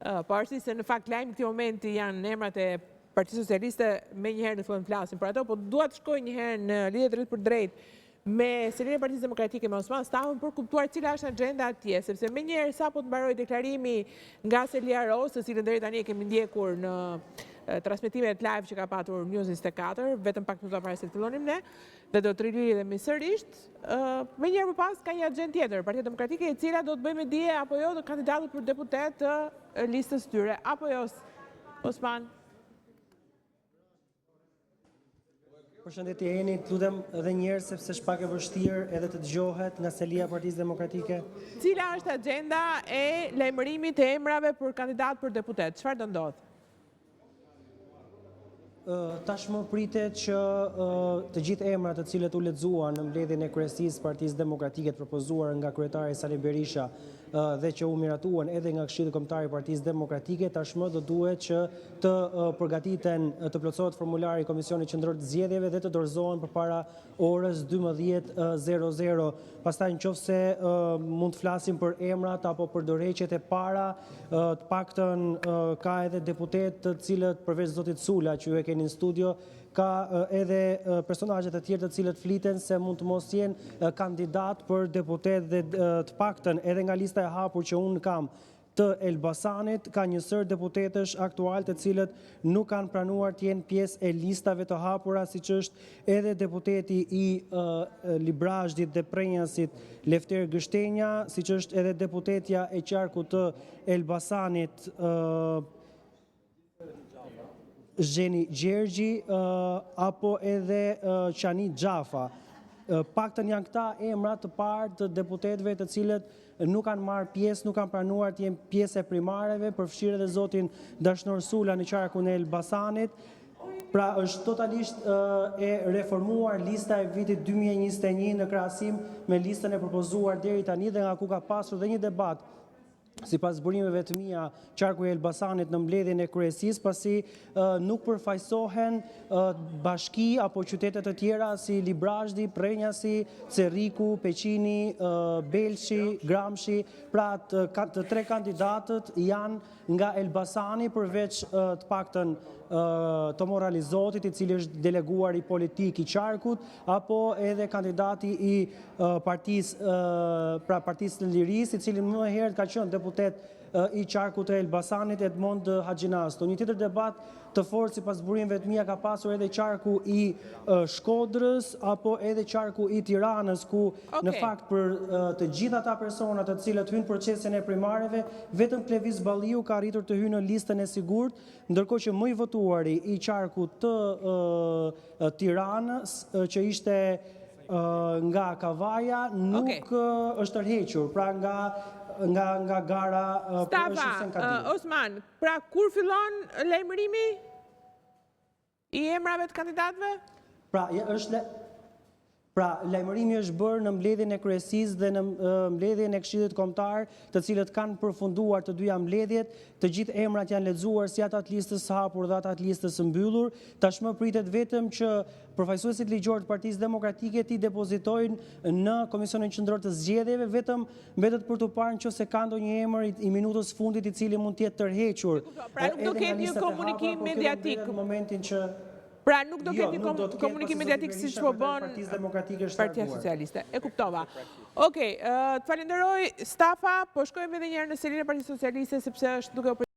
Pavarësisht se në fakt lajmi i këtij momenti janë emrat e Partisë Socialiste, menjëherë në fillojmë flasim për ato, po dua të shkoj një herë në lidhje të drejtpërdrejtë me selinë e Partisë Demokratike me Osman Stafën për kuptuar cila është agjenda atje, sepse menjëherë sapo të mbarojë deklarimi nga selia rozë, të cilën deri tani e kemi ndjekur në transmetimet live që ka patur News 24, vetëm pak minuta para se të fillonim ne, dhe do të rilidhemi sërisht, menjëherë më pas ka një agjendë tjetër, Partia Demokratike e cila do të bëjë me dije apo jo të kandidatët për deputet të listës tyre, apo jo, Osman? Përshëndetje Eni, të lutem edhe një herë sepse është pak e vështirë edhe të dëgjohet nga selia e Partisë Demokratike. Cila është agjenda e lajmërimit të emrave për kandidatë për deputet? Çfarë do ndodhë? Tashmë pritet që të gjithë emrat të cilët u lexuan në mbledhjen e kryesisë së Partisë Demokratike të propozuar nga kryetari Sali Berisha dhe që u miratuan edhe nga Këshilli Kombëtar i Partisë Demokratike, tashmë do duhet që të përgatiten, të plotësohet formulari i Komisionit Qendror të Zgjedhjeve dhe të dorëzohen përpara orës 12:00. Pastaj në qoftë se mund të flasim për emrat apo për dorëheqjet e para, të paktën ka edhe deputetë të cilët përveç zotit Sula që ju e keni në studio, ka edhe personazhe të tjerë të cilët fliten se mund të mos jenë kandidatë për deputetë dhe të paktën edhe nga lista e hapur që unë kam të Elbasanit, ka një sërë deputetësh aktualë të cilët nuk kanë pranuar të jenë pjesë e listave të hapura, siç është edhe deputeti i Librazhdit dhe Prrenjasit Lefter Gështenja, siç është edhe deputetja e qarkut të Elbasanit Zheni Gjergji apo edhe Qani Xhafa. Paktën janë këta emra të parë të deputetëve të cilët nuk kanë marrë pjesë, nuk kanë pranuar të jenë pjesë e primareve, përfshirë edhe zotin Dashnor Sula në qarkun e Elbasanit. Pra është totalisht e reformuar lista e vitit 2021 në krahasim me listën e propozuar deri tani dhe nga ku ka pasur dhe një debat sipas burimeve të mia, qarku i Elbasanit në mbledhjen e kryesisë, pasi nuk përfaqësohen bashki apo qytete të tjera si Librazhdi, Prrenjasi, Cërriku, Peqini, Belshi, Gramshi, pra të tre kandidatët janë nga Elbasani përveç të paktën Tomorr Alizotit, i cili është deleguari politik i qarkut, apo edhe kandidati i partisë, pra Partisë së Lirisë, i cili më herët ka qenë deputet i qarkut të Elbasanit, Edmond Haxhinasto. Një tjetër debat të fortë sipas burimeve të mia ka pasur edhe qarku i Shkodrës apo edhe qarku i Tiranës, ku në fakt për të gjithë ata persona të cilët hynë në procesin e primareve, vetëm Klevis Balliu ka arritur të hyjë në listën e sigurt, ndërkohë që më i votuari i qarkut të Tiranës, që ishte nga Kavaja, nuk është tërhequr, pra nga nga nga gara për Stafa, Osman, Pra kur fillon lajmërimi i emrave të kandidatëve? Pra, është Pra, lajmërimi është bërë në mbledhjen e kryesisë dhe në mbledhjen e Këshillit Kombëtar, të cilët kanë përfunduar të dyja mbledhjet, të gjithë emrat janë lexuar si ata të listës së hapur dhe ata të listës së mbyllur. Tashmë pritet vetëm që përfaqësuesit ligjorë të Partisë Demokratike t'i depozitojnë në Komisionin Qendror të Zgjedhjeve, vetëm Mbetet për t'u parë në qoftë se ka ndonjë emër i minutës së fundit i cili mund të jetë tërhequr. Pra nuk do ketë një komunikim mediatik. Në momentin që Pra nuk do jo, ketë një komunikim mediatik siç po bën Partia Socialiste. E kuptova. Okej, të falenderoj Stafa, po shkojmë edhe një herë në selinë e Partisë Socialiste sepse është duke u.